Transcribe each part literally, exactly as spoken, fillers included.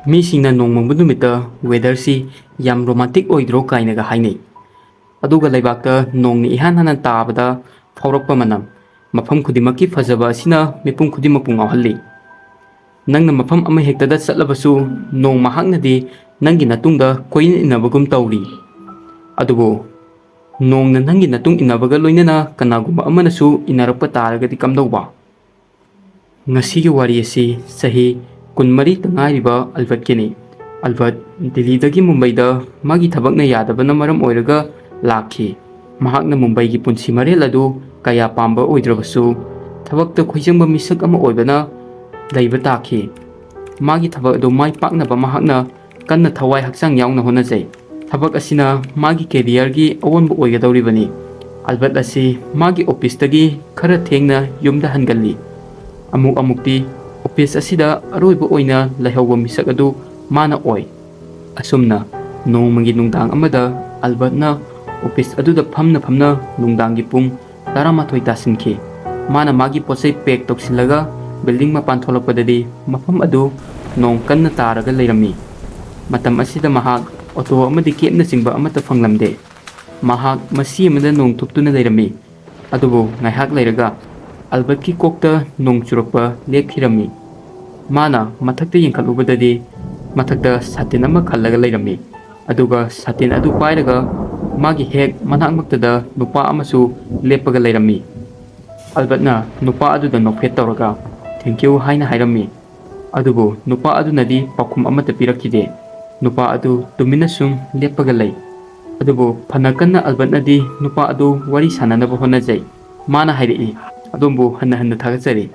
ꯃꯤꯁꯤꯡꯅ ꯅꯣꯡꯃꯪꯕ ꯅꯨꯃꯤꯠꯇ weatherꯁꯤ ꯌꯥꯝ romantic ꯑꯣꯏꯗ꯭ꯔꯣ ꯀꯥꯏꯅꯒ ꯍꯥꯏꯅꯩ꯫ ꯑꯗꯨꯒ ꯂꯩꯕꯥꯛꯇ ꯅꯣꯡꯅ ꯏꯍꯥꯟ ꯍꯥꯟꯅ ꯇꯥꯕꯗ ꯐꯥꯎꯔꯛꯄ ꯃꯅꯝ, ꯃꯐꯝ ꯈꯨꯗꯤꯡꯃꯛꯀꯤ ꯐꯖꯕ ꯑꯁꯤꯅ ꯃꯤꯄꯨꯝ ꯈꯨꯗꯤꯡꯃꯛꯄꯨ ꯉꯥꯎꯍꯜꯂꯤ꯫ ꯅꯪꯅ ꯃꯐꯝ ꯑꯃꯍꯦꯛꯇꯗ ꯆꯠꯂꯕꯁꯨ, ꯅꯣꯡ ꯃꯍꯥꯛꯅꯗꯤ ꯅꯪꯒꯤ ꯅꯇꯨꯡꯗ ꯀꯣꯏꯏꯟ ꯏꯟꯅꯕꯒꯨꯝ ꯇꯧꯔꯤ꯫ ꯑꯗꯨꯕꯨ ꯅꯣꯡꯅ ꯅꯪꯒꯤ ꯅꯇꯨꯡ ꯏꯟꯅꯕꯒ ꯂꯣꯏꯅꯅ ꯀꯅꯥꯒꯨꯝꯕ ꯑꯃꯅꯁꯨ ꯏꯟꯅꯔꯛꯄ ꯇꯥꯔꯒꯗꯤ ꯀꯝꯗꯧꯕ? ꯉꯁꯤꯒꯤ ꯋꯥꯔꯤ ꯑꯁꯤ ꯆꯍꯤ ꯀꯨꯟꯃꯔꯤꯇ ꯉꯥꯏꯔꯤꯕ ꯑꯜꯕꯔꯠꯀꯤꯅꯤ꯫ ꯑꯜꯕꯔꯠ ꯗꯤꯜꯂꯤꯗꯒꯤ ꯃꯨꯝꯕꯩꯗ ꯃꯥꯒꯤ ꯊꯕꯛꯅ ꯌꯥꯗꯕꯅ ꯃꯔꯝ ꯑꯣꯏꯔꯒ ꯂꯥꯛꯈꯤ꯫ ꯃꯍꯥꯛꯅ ꯃꯨꯝꯕꯩꯒꯤ ꯄꯨꯟꯁꯤ ꯃꯔꯦꯜ ꯑꯗꯨ ꯀꯌꯥ ꯄꯥꯝꯕ ꯑꯣꯏꯗ꯭ꯔꯕꯁꯨ, ꯊꯕꯛꯇ ꯈꯣꯏꯖꯪꯕ ꯃꯤꯁꯛ ꯑꯃ ꯑꯣꯏꯕꯅ ꯂꯩꯕ ꯇꯥꯈꯤ꯫ ꯃꯥꯒꯤ ꯊꯕꯛ ꯑꯗꯨ ꯃꯥꯏ ꯄꯥꯛꯅꯕ ꯃꯍꯥꯛꯅ ꯀꯟꯅ ꯊꯋꯥꯏ ꯍꯛꯆꯥꯡ ꯌꯥꯎꯅ ꯍꯣꯠꯅꯖꯩ꯫ ꯊꯕꯛ ꯑꯁꯤꯅ ꯃꯥꯒꯤ careerꯒꯤ ꯑꯑꯣꯟꯕ ꯑꯣꯏꯒꯗꯧꯔꯤꯕꯅꯤ꯫ ꯑꯜꯕꯔꯠ ꯑꯁꯤ ꯃꯥꯒꯤ officeꯇꯒꯤ ꯈꯔ ꯊꯦꯡꯅ ꯌꯨꯝꯗ ꯍꯟꯒꯜꯂꯤ꯫ ꯑꯃꯨꯛ ꯑꯃꯨꯛꯇꯤ office ꯑꯁꯤꯗ ꯑꯔꯣꯏꯕ ꯑꯣꯏꯅ ꯂꯩꯍꯧꯕ ꯃꯤꯁꯛ ꯑꯗꯨ ꯃꯥꯅ ꯑꯣꯏ꯫ ꯑꯁꯨꯝꯅ ꯅꯣꯡꯃꯒꯤ ꯅꯨꯡꯗꯥꯡ ꯑꯃꯗ ꯑꯜꯕꯔꯠꯅ office ꯑꯗꯨꯗ ꯐꯝꯅ ꯐꯝꯅ ꯅꯨꯡꯗꯥꯡꯒꯤ ꯄꯨꯡ ꯇꯔꯥꯃꯥꯊꯣꯏ ꯇꯥꯁꯤꯟꯈꯤ꯫ ꯃꯥꯅ ꯃꯥꯒꯤ ꯄꯣꯠꯆꯩ pack ꯇꯧꯁꯤꯜꯂꯒ building ꯃꯄꯥꯟ ꯊꯣꯛꯂꯛꯄꯗꯗꯤ ꯃꯐꯝ ꯑꯗꯨ ꯅꯣꯡ ꯀꯟꯅ ꯇꯥꯔꯒ ꯂꯩꯔꯝꯃꯤ꯫ ꯃꯇꯝ ꯑꯁꯤꯗ ꯃꯍꯥꯛ auto ꯑꯃꯗꯤ cabꯅꯆꯤꯡꯕ ꯑꯃꯠꯇ ꯐꯪꯂꯝꯗꯦ꯫ ꯃꯍꯥꯛ ꯃꯁꯤ ꯑꯃꯗ ꯅꯣꯡ ꯊꯨꯞꯇꯨꯅ ꯂꯩꯔꯝꯃꯤ꯫ ꯑꯗꯨꯕꯨ ꯉꯥꯏꯍꯥꯛ ꯂꯩꯔꯒ ꯑꯜꯕꯔꯠꯀꯤ ꯀꯣꯛꯇ ꯅꯣꯡ ꯆꯨꯔꯛꯄ ꯂꯦꯞꯈꯤꯔꯝꯃꯤ꯫ ꯃꯥꯅ ꯃꯊꯛꯇ ꯌꯦꯡꯈꯠꯂꯨꯕꯗꯗꯤ ꯃꯊꯛꯇ ꯁꯥꯇꯤꯟ ꯑꯃ ꯈꯜꯂꯒ ꯂꯩꯔꯝꯃꯤ꯫ ꯑꯗꯨꯒ ꯁꯥꯇꯤꯟ ꯑꯗꯨ ꯄꯥꯏꯔꯒ ꯃꯥꯒꯤ ꯍꯦꯛ ꯃꯅꯥꯛꯃꯛꯇꯗ ꯅꯨꯄꯥ ꯑꯃꯁꯨ ꯂꯦꯞꯄꯒ ꯂꯩꯔꯝꯃꯤ꯫ ꯑꯜꯕꯔꯠꯅ ꯅꯨꯄꯥ ꯑꯗꯨꯗ ꯅꯣꯛꯐꯦꯠ ꯇꯧꯔꯒ "Thank you" ꯍꯥꯏꯅ ꯍꯥꯏꯔꯝꯃꯤ꯫ ꯑꯗꯨꯕꯨ ꯅꯨꯄꯥ ꯑꯗꯨꯅꯗꯤ ꯄꯥꯎꯈꯨꯝ ꯑꯃꯠꯇ ꯄꯤꯔꯛꯈꯤꯗꯦ꯫ ꯅꯨꯄꯥ ꯑꯗꯨ ꯇꯨꯃꯤꯟꯅ ꯁꯨꯝ ꯂꯦꯞꯄꯒ ꯂꯩ꯫ ꯑꯗꯨꯕꯨ ꯐꯅ ꯀꯟꯅ ꯑꯜꯕꯔꯠꯅꯗꯤ ꯅꯨꯄꯥ ꯑꯗꯨ ꯋꯥꯔꯤ ꯁꯥꯟꯅꯅꯕ ꯍꯣꯠꯅꯖꯩ꯫ ꯃꯥꯅ ꯍꯥꯏꯔꯛꯏ, "ꯑꯗꯣꯝꯕꯨ ꯍꯟꯅ ꯍꯟꯅ ꯊꯥꯒꯠꯆꯔꯤ꯫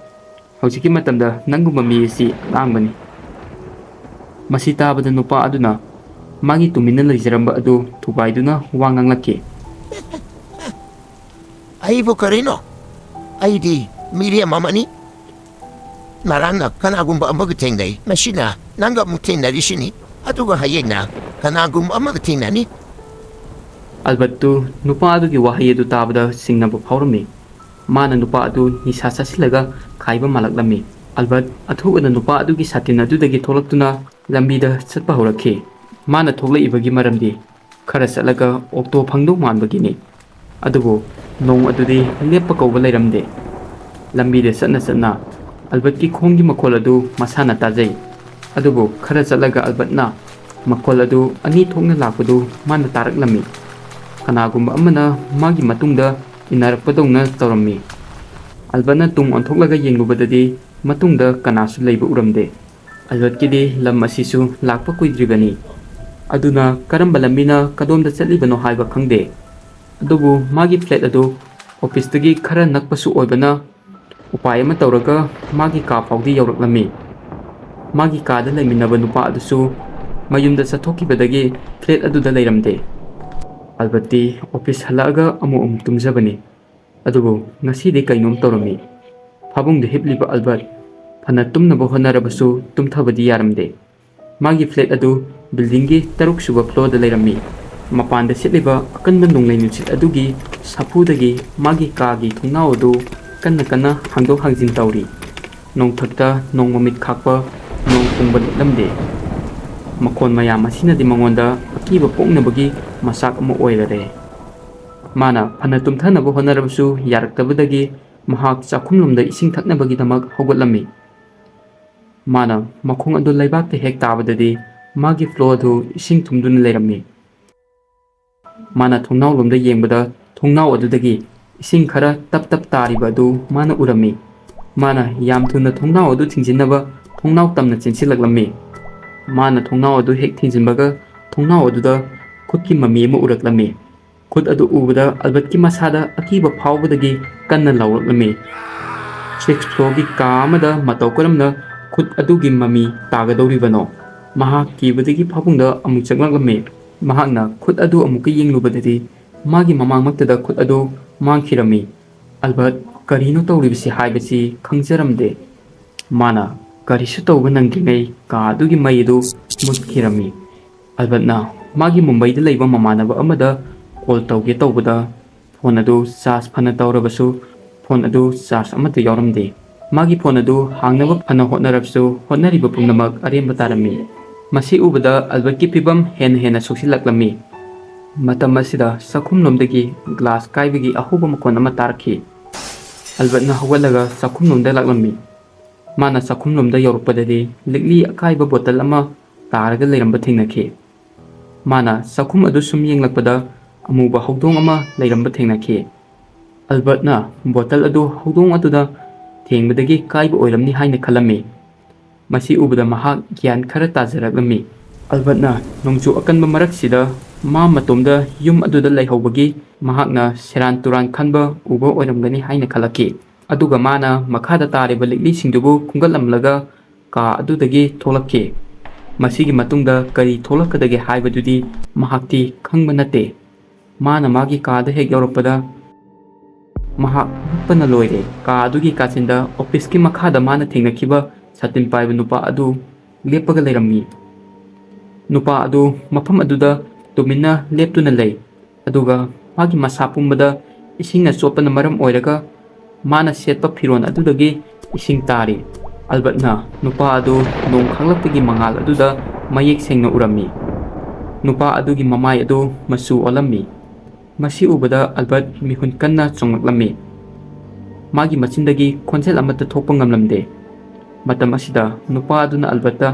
ꯍꯧꯖꯤꯛꯀꯤ ꯃꯇꯝꯗ ꯅꯪꯒꯨꯝꯕ ꯃꯤ ꯑꯁꯤ ꯑꯇꯥꯡꯕꯅꯤ꯫" ꯃꯁꯤ ꯇꯥꯕꯗ ꯅꯨꯄꯥ ꯑꯗꯨꯅ ꯃꯥꯒꯤ ꯇꯨꯃꯤꯟꯅ ꯂꯩꯖꯔꯝꯕ ꯑꯗꯨ ꯊꯨꯒꯥꯏꯗꯨꯅ ꯋꯥ ꯉꯥꯡꯂꯛꯈꯤ꯫ "ꯑꯩꯕꯨ ꯀꯔꯤꯅꯣ? ꯑꯩꯗꯤ ꯃꯤꯔꯦꯝ ꯑꯃꯅꯤ꯫ ꯉꯔꯥꯡꯅ ꯀꯅꯥꯒꯨꯝꯕ ꯑꯃꯒ ꯊꯦꯡꯅꯩ, ꯉꯁꯤꯅ ꯅꯪꯒ ꯑꯃꯨꯛ ꯊꯦꯡꯅꯔꯤꯁꯤꯅꯤ, ꯑꯗꯨꯒ ꯍꯌꯦꯡꯅ ꯀꯅꯥꯒꯨꯝꯕ ꯑꯃꯒ ꯊꯦꯡꯅꯅꯤ꯫" ꯑꯜꯕꯔꯠꯇꯨ ꯅꯨꯄꯥ ꯑꯗꯨꯒꯤ ꯋꯥꯍꯩ ꯑꯗꯨ ꯇꯥꯕꯗ ꯆꯤꯡꯅꯕ ꯐꯥꯎꯔꯝꯃꯤ꯫ ꯃꯥꯅ ꯅꯨꯄꯥ ꯑꯗꯨ ꯅꯤꯁꯥ ꯆꯥꯁꯤꯜꯂꯒ ꯈꯥꯏꯕ ꯃꯥꯜꯂꯛꯂꯝꯃꯤ꯫ ꯑꯜꯕꯔꯠ ꯑꯊꯨꯕꯗ ꯅꯨꯄꯥ ꯑꯗꯨꯒꯤ ꯁꯥꯇꯤꯟ ꯑꯗꯨꯗꯒꯤ ꯊꯣꯛꯂꯛꯇꯨꯅ ꯂꯝꯕꯤꯗ ꯆꯠꯄ ꯍꯧꯔꯛꯈꯤ꯫ ꯃꯥꯅ ꯊꯣꯛꯂꯛꯏꯕꯒꯤ ꯃꯔꯝꯗꯤ ꯈꯔ ꯆꯠꯂꯒ ꯑꯣꯛꯇꯣ ꯐꯪꯗꯧ ꯃꯥꯟꯕꯒꯤꯅꯤ꯫ ꯑꯗꯨꯕꯨ ꯅꯣꯡ ꯑꯗꯨꯗꯤ ꯂꯦꯞꯄ ꯀꯧꯕ ꯂꯩꯔꯝꯗꯦ꯫ ꯂꯝꯕꯤꯗ ꯆꯠꯅ ꯆꯠꯅ ꯑꯜꯕꯔꯠꯀꯤ ꯈꯣꯡꯒꯤ ꯃꯈꯣꯜ ꯑꯗꯨ ꯃꯁꯥꯅ ꯇꯥꯖꯩ꯫ ꯑꯗꯨꯕꯨ ꯈꯔ ꯆꯠꯂꯒ ꯑꯜꯕꯔꯠꯅ ꯃꯈꯣꯜ ꯑꯗꯨ ꯑꯅꯤ ꯊꯣꯛꯅ ꯂꯥꯛꯄꯗꯨ ꯃꯥꯅ ꯇꯥꯔꯛꯂꯝꯃꯤ꯫ ꯀꯅꯥꯒꯨꯝꯕ ꯑꯃꯅ ꯃꯥꯒꯤ ꯃꯇꯨꯡꯗ ꯏꯟꯅꯔꯛꯄꯗꯧꯅ ꯇꯧꯔꯝꯃꯤ꯫ ꯑꯜꯕꯔꯠꯅ ꯇꯨꯡ ꯑꯣꯟꯊꯣꯛꯂꯒ ꯌꯦꯡꯂꯨꯕꯗꯗꯤ ꯃꯇꯨꯡꯗ ꯀꯅꯥꯁꯨ ꯂꯩꯕ ꯎꯔꯝꯗꯦ꯫ ꯑꯜꯕꯔꯠꯀꯤꯗꯤ ꯂꯝ ꯑꯁꯤꯁꯨ ꯂꯥꯛꯄ ꯀꯨꯏꯗ꯭ꯔꯤꯕꯅꯤ꯫ ꯑꯗꯨꯅ ꯀꯔꯝꯕ ꯂꯝꯕꯤꯅ ꯀꯗꯣꯝꯗ ꯆꯠꯂꯤꯕꯅꯣ ꯍꯥꯏꯕ ꯈꯪꯗꯦ꯫ ꯑꯗꯨꯕꯨ ꯃꯥꯒꯤ ꯐ꯭ꯂꯦꯠ ꯑꯗꯨ ꯑꯣꯐꯤꯁꯇꯒꯤ ꯈꯔ ꯅꯛꯄꯁꯨ ꯑꯣꯏꯕꯅ ꯎꯄꯥꯏ ꯑꯃ ꯇꯧꯔꯒ ꯃꯥꯒꯤ ꯀꯥ ꯐꯥꯎꯗꯤ ꯌꯧꯔꯛꯂꯝꯃꯤ꯫ ꯃꯥꯒꯤ ꯀꯥꯗ ꯂꯩꯃꯤꯟꯅꯕ ꯅꯨꯄꯥ ꯑꯗꯨꯁꯨ ꯃꯌꯨꯝꯗ ꯆꯠꯊꯣꯛꯈꯤꯕꯗꯒꯤ ꯐ꯭ꯂꯦꯠ ꯑꯗꯨꯗ ꯂꯩꯔꯝꯗꯦ꯫ ꯑꯜꯕꯔꯠꯇꯤ ꯑꯣꯐꯤꯁ ꯍꯜꯂꯛꯑꯒ ꯑꯃꯨꯛ ꯑꯃꯨꯛ ꯇꯨꯝꯖꯕꯅꯤ꯫ ꯑꯗꯨꯕꯨ ꯉꯁꯤꯗꯤ ꯀꯩꯅꯣꯝ ꯇꯧꯔꯝꯃꯤ꯫ ꯐꯃꯨꯡꯗ ꯍꯤꯞꯂꯤꯕ ꯑꯜꯕꯔꯠ ꯐꯅ ꯇꯨꯝꯅꯕ ꯍꯣꯠꯅꯔꯕꯁꯨ ꯇꯨꯝꯊꯕꯗꯤ ꯌꯥꯔꯝꯗꯦ꯫ ꯃꯥꯒꯤ ꯐ꯭ꯂꯦꯠ ꯑꯗꯨ ꯕꯤꯜꯗꯤꯡꯒꯤ ꯇꯔꯨꯛ ꯁꯨꯕ ꯐ꯭ꯂꯣꯔꯗ ꯂꯩꯔꯝꯃꯤ꯫ ꯃꯄꯥꯟꯗ ꯁꯤꯠꯂꯤꯕ ꯑꯀꯟꯕ ꯅꯣꯡꯂꯩ ꯅꯨꯡꯁꯤꯠ ꯑꯗꯨꯒꯤ ꯁꯥꯐꯨꯗꯒꯤ ꯃꯥꯒꯤ ꯀꯥꯒꯤ ꯊꯣꯡꯅꯥꯎ ꯑꯗꯨ ꯀꯟꯅ ꯀꯟꯅ ꯍꯥꯡꯗꯣꯛ ꯍꯥꯡꯖꯤꯟ ꯇꯧꯔꯤ꯫ ꯅꯣꯡꯊꯛꯇ ꯅꯣꯡ ꯃꯃꯤꯠ ꯈꯥꯛꯄ ꯅꯣꯡ ꯈꯣꯡꯕ ꯂꯦꯞꯂꯝꯗꯦ꯫ ꯃꯈꯣꯟ ꯃꯌꯥꯝ ꯑꯁꯤꯅꯗꯤ ꯃꯉꯣꯟꯗ ꯑꯀꯤꯕ ꯄꯣꯛꯅꯕꯒꯤ ꯃꯆꯥꯛ ꯑꯃ ꯑꯣꯏꯔꯔꯦ꯫ ꯃꯥꯅ ꯐꯅ ꯇꯨꯝꯊꯅꯕ ꯍꯣꯠꯅꯔꯕꯁꯨ ꯌꯥꯔꯛꯇꯕꯗꯒꯤ ꯃꯍꯥꯛ ꯆꯥꯛꯈꯨꯝꯂꯣꯝꯗ ꯏꯁꯤꯡ ꯊꯛꯅꯕꯒꯤꯗꯃꯛ ꯍꯧꯒꯠꯂꯝꯃꯤ꯫ ꯃꯥꯅ ꯃꯈꯣꯡ ꯑꯗꯨ ꯂꯩꯕꯥꯛꯇ ꯍꯦꯛ ꯇꯥꯕꯗꯗꯤ ꯃꯥꯒꯤ ꯐ꯭ꯂꯣꯔ ꯑꯗꯨ ꯏꯁꯤꯡ ꯊꯨꯝꯗꯨꯅ ꯂꯩꯔꯝꯃꯤ꯫ ꯃꯥꯅ ꯊꯣꯡꯅꯥꯎꯂꯣꯝꯗ ꯌꯦꯡꯕꯗ ꯊꯣꯡꯅꯥꯎ ꯑꯗꯨꯗꯒꯤ ꯏꯁꯤꯡ ꯈꯔ ꯇꯞ ꯇꯞ ꯇꯥꯔꯤꯕ ꯑꯗꯨ ꯃꯥꯅ ꯎꯔꯝꯃꯤ꯫ ꯃꯥꯅ ꯌꯥꯝ ꯊꯨꯅ ꯊꯣꯡꯅꯥꯎ ꯑꯗꯨ ꯊꯤꯡꯖꯤꯟꯅꯕ ꯊꯣꯡꯅꯥꯎ ꯇꯝꯅ ꯆꯦꯟꯁꯤꯜꯂꯛꯂꯝꯃꯤ꯫ ꯃꯥꯅ ꯊꯣꯡꯅꯥꯎ ꯑꯗꯨ ꯍꯦꯛ ꯊꯤꯡꯖꯤꯟꯕꯒ ꯊꯣꯡꯅꯥꯎ ꯑꯗꯨꯗ ꯈꯨꯠꯀꯤ ꯃꯃꯤ ꯑꯃ ꯎꯔꯛꯂꯝꯃꯤ꯫ ꯈꯨꯠ ꯑꯗꯨ ꯎꯕꯗ ꯑꯜꯕꯔꯠꯀꯤ ꯃꯁꯥꯗ ꯑꯀꯤꯕ ꯐꯥꯎꯕꯗꯒꯤ ꯀꯟꯅ ꯂꯥꯎꯔꯛꯂꯝꯃꯤ꯫ ꯁꯤꯛꯁ ꯐ꯭ꯂꯣꯔꯒꯤ ꯀꯥ ꯑꯃꯗ ꯃꯇꯧ ꯀꯔꯝꯅ ꯈꯨꯠ ꯑꯗꯨꯒꯤ ꯃꯃꯤ ꯇꯥꯒꯗꯧꯔꯤꯕꯅꯣ? ꯃꯍꯥꯛ ꯀꯤꯕꯗꯒꯤ ꯐꯃꯨꯡꯗ ꯑꯃꯨꯛ ꯆꯪꯂꯛꯂꯝꯃꯤ꯫ ꯃꯍꯥꯛꯅ ꯈꯨꯠ ꯑꯗꯨ ꯑꯃꯨꯛꯀ ꯌꯦꯡꯂꯨꯕꯗꯗꯤ ꯃꯥꯒꯤ ꯃꯃꯥꯡꯃꯛꯇꯗ ꯈꯨꯠ ꯑꯗꯨ ꯃꯥꯡꯈꯤꯔꯝꯃꯤ꯫ ꯑꯜꯕꯔꯠ ꯀꯔꯤꯅꯣ ꯇꯧꯔꯤꯕꯁꯤ ꯍꯥꯏꯕꯁꯤ ꯈꯪꯖꯔꯝꯗꯦ꯫ ꯃꯥꯅ ꯀꯔꯤꯁꯨ ꯇꯧꯕ ꯅꯪꯗ꯭ꯔꯤꯉꯩ ꯀꯥ ꯑꯗꯨꯒꯤ ꯃꯩ ꯑꯗꯨ ꯃꯨꯠꯈꯤꯔꯝꯃꯤ꯫ ꯑꯜꯕꯔꯠꯅ ꯃꯥꯒꯤ ꯃꯨꯝꯕꯩꯗ ꯂꯩꯕ ꯃꯃꯥꯟꯅꯕ ꯑꯃꯗ ꯀꯣꯜ ꯇꯧꯒꯦ ꯇꯧꯕꯗ ꯐꯣꯟ ꯑꯗꯨ ꯆꯥꯔꯖ ꯐꯅ ꯇꯧꯔꯕꯁꯨ ꯐꯣꯟ ꯑꯗꯨ ꯆꯥꯔꯖ ꯑꯃꯠꯇ ꯌꯥꯎꯔꯝꯗꯦ꯫ ꯃꯥꯒꯤ ꯐꯣꯟ ꯑꯗꯨ ꯍꯥꯡꯅꯕ ꯐꯅ ꯍꯣꯠꯅꯔꯕꯁꯨ, ꯍꯣꯠꯅꯔꯤꯕ ꯄꯨꯝꯅꯃꯛ ꯑꯔꯦꯝꯕ ꯇꯥꯔꯝꯃꯤ꯫ ꯃꯁꯤ ꯎꯕꯗ ꯑꯜꯕꯔꯠꯀꯤ ꯐꯤꯕꯝ ꯍꯦꯟꯅ ꯍꯦꯟꯅ ꯁꯣꯛꯆꯤꯜꯂꯛꯂꯝꯃꯤ꯫ ꯃꯇꯝ ꯑꯁꯤꯗ ꯆꯥꯛꯈꯨꯝꯂꯣꯝꯗꯒꯤ ꯒ꯭ꯂꯥꯁ ꯀꯥꯏꯕꯒꯤ ꯑꯍꯧꯕ ꯃꯈꯣꯟ ꯑꯃ ꯇꯥꯔꯛꯈꯤ꯫ ꯑꯜꯕꯔꯠꯅ ꯍꯧꯒꯠꯂꯒ ꯆꯥꯛꯈꯨꯝꯂꯣꯝꯗ ꯂꯥꯛꯂꯝꯃꯤ꯫ ꯃꯥꯅ ꯆꯥꯛꯈꯨꯝꯂꯣꯝꯗ ꯌꯧꯔꯛꯄꯗꯗꯤ ꯂꯤꯛꯂꯤ ꯑꯀꯥꯏꯕ ꯕꯣꯇꯜ ꯑꯃ ꯇꯥꯔꯒ ꯂꯩꯔꯝꯕ ꯊꯦꯡꯅꯈꯤ꯫ ꯃꯥꯅ ꯆꯥꯛꯈꯨꯝ ꯑꯗꯨ ꯁꯨꯝ ꯌꯦꯡꯂꯛꯄꯗ ꯑꯃꯨꯕ ꯍꯧꯗꯣꯡ ꯑꯃ ꯂꯩꯔꯝꯕ ꯊꯦꯡꯅꯈꯤ꯫ ꯑꯜꯕꯔꯠꯅ ꯕꯣꯇꯜ ꯑꯗꯨ ꯍꯧꯗꯣꯡ ꯑꯗꯨꯗ ꯊꯦꯡꯕꯗꯒꯤ ꯀꯥꯏꯕ ꯑꯣꯏꯔꯝꯅꯤ ꯍꯥꯏꯅ ꯈꯜꯂꯝꯃꯤ꯫ ꯃꯁꯤ ꯎꯕꯗ ꯃꯍꯥꯛ ꯒ꯭ꯌꯥꯟ ꯈꯔ ꯇꯥꯖꯔꯛꯂꯝꯃꯤ꯫ ꯑꯜꯕꯔꯠꯅ ꯅꯣꯡꯖꯨ ꯑꯀꯟꯕ ꯃꯔꯛꯁꯤꯗ ꯃꯥ ꯃꯇꯣꯝꯗ ꯌꯨꯝ ꯑꯗꯨꯗ ꯂꯩꯍꯧꯕꯒꯤ ꯃꯍꯥꯛꯅ ꯁꯦꯔꯥꯟ ꯇꯨꯔꯥꯟ ꯈꯟꯕ ꯎꯕ ꯑꯣꯏꯔꯝꯒꯅꯤ ꯍꯥꯏꯅ ꯈꯜꯂꯛꯈꯤ꯫ ꯑꯗꯨꯒ ꯃꯥꯅ ꯃꯈꯥꯗ ꯇꯥꯔꯤꯕ ꯂꯤꯛꯂꯤꯁꯤꯡꯗꯨꯕꯨ ꯈꯨꯝꯒꯠꯂꯝꯂꯒ ꯀꯥ ꯑꯗꯨꯗꯒꯤ ꯊꯣꯛꯂꯛꯈꯤ꯫ ꯃꯁꯤꯒꯤ ꯃꯇꯨꯡꯗ ꯀꯔꯤ ꯊꯣꯛꯂꯛꯀꯗꯒꯦ ꯍꯥꯏꯕꯗꯨꯗꯤ ꯃꯍꯥꯛꯇꯤ ꯈꯪꯕ ꯅꯠꯇꯦ꯫ ꯃꯥꯅ ꯃꯥꯒꯤ ꯀꯥꯗ ꯍꯦꯛ ꯌꯧꯔꯛꯄꯗ ꯃꯍꯥꯛ ꯉꯛꯄꯅ ꯂꯣꯏꯔꯦ꯫ ꯀꯥ ꯑꯗꯨꯒꯤ ꯀꯥꯆꯤꯟꯗ ꯑꯣꯐꯤꯁꯀꯤ ꯃꯈꯥꯗ ꯃꯥꯅ ꯊꯦꯡꯅꯈꯤꯕ ꯁꯥꯇꯤꯟ ꯄꯥꯏꯕ ꯅꯨꯄꯥ ꯑꯗꯨ ꯂꯦꯞꯄꯒ ꯂꯩꯔꯝꯃꯤ꯫ ꯅꯨꯄꯥ ꯑꯗꯨ ꯃꯐꯝ ꯑꯗꯨꯗ ꯇꯨꯃꯤꯟꯅ ꯂꯦꯞꯇꯨꯅ ꯂꯩ, ꯑꯗꯨꯒ ꯃꯥꯒꯤ ꯃꯁꯥ ꯄꯨꯝꯕꯗ ꯏꯁꯤꯡꯅ ꯆꯣꯠꯄꯅ ꯃꯔꯝ ꯑꯣꯏꯔꯒ ꯃꯥꯅ ꯁꯦꯠꯄ ꯐꯤꯔꯣꯜ ꯑꯗꯨꯗꯒꯤ ꯏꯁꯤꯡ ꯇꯥꯔꯤ꯫ ꯑꯜꯕꯔꯠꯅ ꯅꯨꯄꯥ ꯑꯗꯨ ꯅꯣꯡ ꯈꯥꯡꯂꯛꯄꯒꯤ ꯃꯉꯥꯜ ꯑꯗꯨꯗ ꯃꯌꯦꯛ ꯁꯦꯡꯅ ꯎꯔꯝꯃꯤ꯫ ꯅꯨꯄꯥ ꯑꯗꯨꯒꯤ ꯃꯃꯥꯏ ꯑꯗꯨ ꯃꯆꯨ ꯑꯣꯜꯂꯝꯃꯤ꯫ ꯃꯁꯤ ꯎꯕꯗ ꯑꯜꯕꯔꯠ ꯃꯤꯍꯨꯟ ꯀꯟꯅ ꯆꯣꯡꯂꯛꯂꯝꯃꯤ꯫ ꯃꯥꯒꯤ ꯃꯆꯤꯟꯗꯒꯤ ꯈꯣꯟꯖꯦꯜ ꯑꯃꯠꯇ ꯊꯣꯛꯄ ꯉꯝꯂꯝꯗꯦ꯫ ꯃꯇꯝ ꯑꯁꯤꯗ ꯅꯨꯄꯥ ꯑꯗꯨꯅ ꯑꯜꯕꯔꯠꯇ,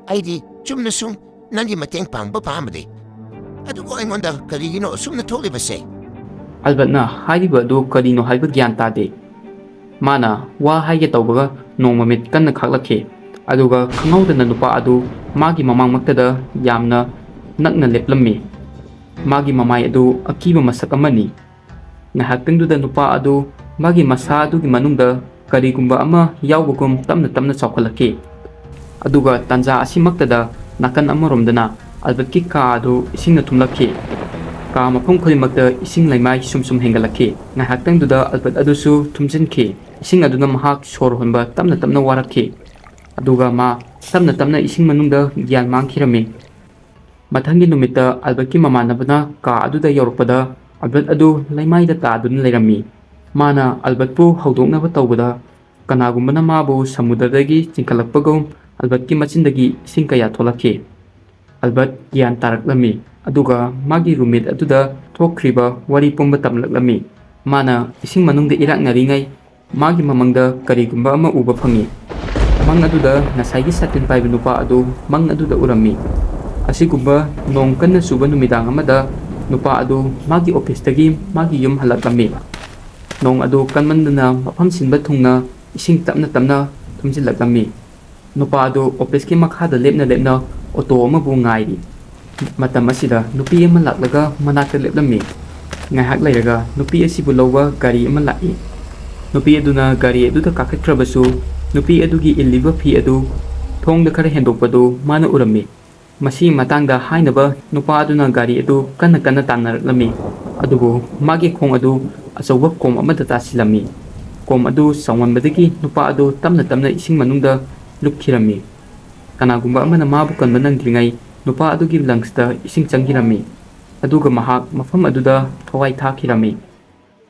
"ꯑꯩꯗꯤ ꯆꯨꯝꯅ ꯁꯨꯝ ꯅꯪꯒꯤ ꯃꯇꯦꯡ ꯄꯥꯡꯕ ꯄꯥꯝꯕꯅꯤ꯫ ꯑꯗꯨꯕꯨ ꯑꯩꯉꯣꯟꯗ ꯀꯔꯤꯒꯤꯅꯣ ꯑꯁꯨꯝꯅ ꯊꯣꯛꯂꯤꯕꯁꯦ?" ꯑꯜꯕꯔꯠꯅ ꯍꯥꯏꯔꯤꯕ ꯑꯗꯨ ꯀꯔꯤꯅꯣ ꯍꯥꯏꯕ ꯒ꯭ꯌꯥꯟ ꯇꯥꯗꯦ꯫ ꯃꯥꯅ ꯋꯥ ꯍꯥꯏꯒꯦ ꯇꯧꯕꯒ ꯅꯣꯡ ꯃꯃꯤꯠ ꯀꯟꯅ ꯈꯥꯛꯂꯛꯈꯤ, ꯑꯗꯨꯒ ꯈꯪꯍꯧꯗꯅ ꯅꯨꯄꯥ ꯑꯗꯨ ꯃꯥꯒꯤ ꯃꯃꯥꯡꯃꯛꯇꯗ ꯌꯥꯝꯅ ꯅꯛꯅ ꯂꯦꯞꯂꯝꯃꯤ꯫ ꯃꯥꯒꯤ ꯃꯃꯥꯏ ꯑꯗꯨ ꯑꯀꯤꯕ ꯃꯁꯛ ꯑꯃꯅꯤ꯫ ꯉꯥꯏꯍꯥꯛꯇꯪꯗꯨꯗ ꯅꯨꯄꯥ ꯑꯗꯨ ꯃꯥꯒꯤ ꯃꯁꯥ ꯑꯗꯨꯒꯤ ꯃꯅꯨꯡꯗ ꯀꯔꯤꯒꯨꯝꯕ ꯑꯃ ꯌꯥꯎꯕꯒꯨꯝ ꯇꯞꯅ ꯇꯞꯅ ꯆꯥꯎꯈꯠꯂꯛꯈꯤ꯫ ꯑꯗꯨꯒ ꯇꯥꯟꯖꯥ ꯑꯁꯤꯃꯛꯇꯗ ꯅꯥꯀꯟ ꯑꯃꯔꯣꯝꯗꯅ ꯑꯜꯕꯔꯠꯀꯤ ꯀꯥ ꯑꯗꯨ ꯏꯁꯤꯡꯅ ꯊꯨꯝꯂꯛꯈꯤ꯫ ꯀꯥ ꯃꯐꯝ ꯈꯨꯗꯤꯡꯃꯛꯇ ꯏꯁꯤꯡ ꯂꯩꯃꯥꯏ ꯁꯨꯝ ꯁꯨꯝ ꯍꯦꯟꯒꯠꯂꯛꯈꯤ꯫ ꯉꯥꯏꯍꯥꯛꯇꯪꯗꯨꯗ ꯑꯜꯕꯔꯠ ꯑꯗꯨꯁꯨ ꯊꯨꯝꯖꯤꯟꯈꯤ꯫ ꯏꯁꯤꯡ ꯑꯗꯨꯅ ꯃꯍꯥꯛ ꯁꯣꯔ ꯍꯣꯟꯕ ꯇꯞꯅ ꯇꯞꯅ ꯋꯥꯔꯛꯈꯤ꯫ ꯑꯗꯨꯒ ꯃꯥ ꯇꯞꯅ ꯇꯞꯅ ꯏꯁꯤꯡ ꯃꯅꯨꯡꯗ ꯒ꯭ꯌꯥꯟ ꯃꯥꯡꯈꯤꯔꯝꯃꯤ꯫ ꯃꯊꯪꯒꯤ ꯅꯨꯃꯤꯠꯇ ꯑꯜꯕꯔꯠꯀꯤ ꯃꯃꯥꯟꯅꯕꯅ ꯀꯥ ꯑꯗꯨꯗ ꯌꯧꯔꯛꯄꯗ ꯑꯜꯕꯔꯠ ꯑꯗꯨ ꯂꯩꯃꯥꯏꯗ ꯇꯥꯗꯨꯅ ꯂꯩꯔꯝꯃꯤ꯫ ꯃꯥꯅ ꯑꯜꯕꯔꯠꯄꯨ ꯍꯧꯗꯣꯛꯅꯕ ꯇꯧꯕꯗ, ꯀꯅꯥꯒꯨꯝꯕꯅ ꯃꯥꯕꯨ ꯁꯃꯨꯗ꯭ꯔꯗꯒꯤ ꯆꯤꯡꯈꯠꯂꯛꯄꯒꯨꯝ ꯑꯜꯕꯔꯠꯀꯤ ꯃꯆꯤꯟꯗꯒꯤ ꯏꯁꯤꯡ ꯀꯌꯥ ꯊꯣꯛꯂꯛꯈꯤ꯫ ꯑꯜꯕꯔꯠ ꯒ꯭ꯌꯥꯟ ꯇꯥꯔꯛꯂꯝꯃꯤ, ꯑꯗꯨꯒ ꯃꯥꯒꯤ ꯔꯨꯝꯃꯦꯠ ꯑꯗꯨꯗ ꯊꯣꯛꯈ꯭ꯔꯤꯕ ꯋꯥꯔꯤ ꯄꯨꯝꯕ ꯇꯝꯂꯛꯂꯝꯃꯤ꯫ ꯃꯥꯅ ꯏꯁꯤꯡ ꯃꯅꯨꯡꯗ ꯏꯔꯥꯛꯅꯔꯤꯉꯩ ꯃꯥꯒꯤ ꯃꯃꯪꯗ ꯀꯔꯤꯒꯨꯝꯕ ꯑꯃ ꯎꯕ ꯐꯪꯏ꯫ ꯃꯪ ꯑꯗꯨꯗ ꯉꯁꯥꯏꯒꯤ ꯁꯥꯇꯤꯟ ꯄꯥꯏꯕ ꯅꯨꯄꯥ ꯑꯗꯨ ꯃꯪ ꯑꯗꯨꯗ ꯎꯔꯝꯃꯤ꯫ ꯑꯁꯤꯒꯨꯝꯕ ꯅꯣꯡ ꯀꯟꯅ ꯆꯨꯕ ꯅꯨꯃꯤꯗꯥꯡ ꯑꯃꯗ ꯅꯨꯄꯥ ꯑꯗꯨ ꯃꯥꯒꯤ ꯑꯣꯐꯤꯁꯇꯒꯤ ꯃꯥꯒꯤ ꯌꯨꯝ ꯍꯜꯂꯛꯂꯝꯃꯤ꯫ ꯅꯣꯡ ꯑꯗꯨ ꯀꯟꯃꯟꯗꯅ ꯃꯐꯝ ꯁꯤꯟꯕ ꯊꯨꯡꯅ ꯏꯁꯤꯡ ꯇꯞꯅ ꯇꯞꯅ ꯊꯨꯝꯖꯤꯜꯂꯛꯂꯝꯃꯤ꯫ ꯅꯨꯄꯥ ꯑꯗꯨ ꯑꯣꯐꯤꯁꯀꯤ ꯃꯈꯥꯗ ꯂꯦꯞꯅ ꯂꯦꯞꯅ ꯑꯣꯇꯣ ꯑꯃꯕꯨ ꯉꯥꯏꯔꯤ꯫ ꯃꯇꯝ ꯑꯁꯤꯗ ꯅꯨꯄꯤ ꯑꯃ ꯂꯥꯛꯂꯒ ꯃꯅꯥꯛꯇ ꯂꯦꯞꯂꯝꯃꯤ꯫ ꯉꯥꯏꯍꯥꯛ ꯂꯩꯔꯒ ꯅꯨꯄꯤ ꯑꯁꯤꯕꯨ ꯂꯧꯕ ꯒꯥꯔꯤ ꯑꯃ ꯂꯥꯛꯏ꯫ ꯅꯨꯄꯤ ꯑꯗꯨꯅ ꯒꯥꯔꯤ ꯑꯗꯨꯗ ꯀꯥꯈꯠꯈ꯭ꯔꯕꯁꯨ, ꯅꯨꯄꯤ ꯑꯗꯨꯒꯤ ꯏꯜꯂꯤꯕ ꯐꯤ ꯑꯗꯨ ꯊꯣꯡꯗ ꯈꯔ ꯍꯦꯟꯗꯣꯛꯄꯗꯨ ꯃꯥꯅ ꯎꯔꯝꯃꯤ꯫ ꯃꯁꯤꯒꯤ ꯃꯇꯥꯡꯗ ꯍꯥꯏꯅꯕ ꯅꯨꯄꯥ ꯑꯗꯨꯅ ꯒꯥꯔꯤ ꯑꯗꯨ ꯀꯟꯅ ꯀꯟꯅ ꯇꯥꯟꯅꯔꯛꯂꯝꯃꯤ, ꯑꯗꯨꯕꯨ ꯃꯥꯒꯤ ꯈꯣꯡ ꯑꯗꯨ ꯑꯆꯧꯕ ꯀꯣꯝ ꯑꯃꯗ ꯇꯥꯁꯤꯜꯂꯝꯃꯤ꯫ ꯀꯣꯝ ꯑꯗꯨ ꯆꯥꯎꯃꯟꯕꯗꯒꯤ ꯅꯨꯄꯥ ꯑꯗꯨ ꯇꯞꯅ ꯇꯞꯅ ꯏꯁꯤꯡ ꯃꯅꯨꯡꯗ ꯂꯨꯞꯈꯤꯔꯝꯃꯤ꯫ ꯀꯅꯥꯒꯨꯝꯕ ꯑꯃꯅ ꯃꯥꯕꯨ ꯀꯟꯕ ꯅꯪꯗ꯭ꯔꯤꯉꯩ ꯅꯨꯄꯥ ꯑꯗꯨꯒꯤ ꯂꯪꯁꯇ ꯏꯁꯤꯡ ꯆꯪꯈꯤꯔꯝꯃꯤ, ꯑꯗꯨꯒ ꯃꯍꯥꯛ ꯃꯐꯝ ꯑꯗꯨꯗ ꯊꯋꯥꯏ ꯊꯥꯈꯤꯔꯝꯃꯤ꯫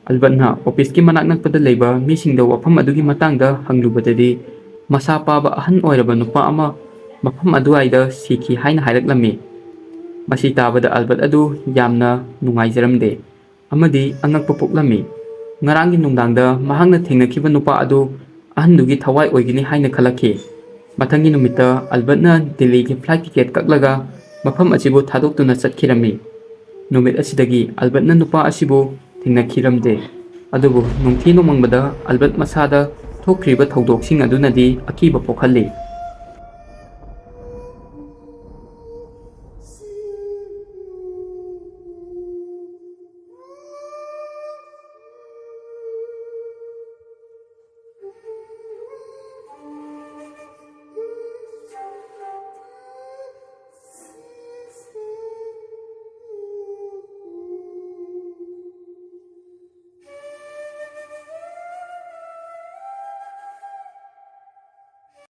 ꯑꯜꯕꯔꯠꯅ ꯑꯣꯐꯤꯁꯀꯤ ꯃꯅꯥꯛ ꯅꯛꯄꯗ ꯂꯩꯕ ꯃꯤꯁꯤꯡꯗ ꯋꯥꯐꯝ ꯑꯗꯨꯒꯤ ꯃꯇꯥꯡꯗ ꯍꯪꯂꯨꯕꯗꯗꯤ, ꯃꯁꯥ ꯄꯥꯕ ꯑꯍꯟ ꯑꯣꯏꯔꯕ ꯅꯨꯄꯥ ꯑꯃ ꯃꯐꯝ ꯑꯗꯨꯋꯥꯏꯗ ꯁꯤꯈꯤ ꯍꯥꯏꯅ ꯍꯥꯏꯔꯛꯂꯝꯃꯤ꯫ ꯃꯁꯤ ꯇꯥꯕꯗ ꯑꯜꯕꯔꯠ ꯑꯗꯨ ꯌꯥꯝꯅ ꯅꯨꯡꯉꯥꯏꯖꯔꯝꯗꯦ ꯑꯃꯗꯤ ꯑꯉꯛꯄ ꯄꯣꯛꯂꯝꯃꯤ꯫ ꯉꯔꯥꯡꯒꯤ ꯅꯨꯡꯗꯥꯡꯗ ꯃꯍꯥꯛꯅ ꯊꯦꯡꯅꯈꯤꯕ ꯅꯨꯄꯥ ꯑꯗꯨ ꯑꯍꯟꯗꯨꯒꯤ ꯊꯋꯥꯏ ꯑꯣꯏꯒꯅꯤ ꯍꯥꯏꯅ ꯈꯜꯂꯛꯈꯤ꯫ ꯃꯊꯪꯒꯤ ꯅꯨꯃꯤꯠꯇ ꯑꯜꯕꯔꯠꯅ ꯗꯤꯜꯂꯤꯒꯤ ꯐ꯭ꯂꯥꯏꯠ ꯇꯤꯀꯦꯠ ꯀꯛꯂꯒ ꯃꯐꯝ ꯑꯁꯤꯕꯨ ꯊꯥꯗꯣꯛꯇꯨꯅ ꯆꯠꯈꯤꯔꯝꯃꯤ꯫ ꯅꯨꯃꯤꯠ ꯑꯁꯤꯗꯒꯤ ꯑꯜꯕꯔꯠꯅ ꯅꯨꯄꯥ ꯑꯁꯤꯕꯨ ꯊꯦꯡꯅꯈꯤꯔꯝꯗꯦ꯫ ꯑꯗꯨꯕꯨ ꯅꯨꯡꯊꯤ ꯅꯣꯡꯃꯪꯕꯗ ꯑꯜꯕꯔꯠ ꯃꯁꯥꯗ ꯊꯣꯛꯈ꯭ꯔꯤꯕ ꯊꯧꯗꯣꯛꯁꯤꯡ ꯑꯗꯨꯅꯗꯤ ꯑꯀꯤꯕ ꯄꯣꯛꯍꯜꯂꯤ꯫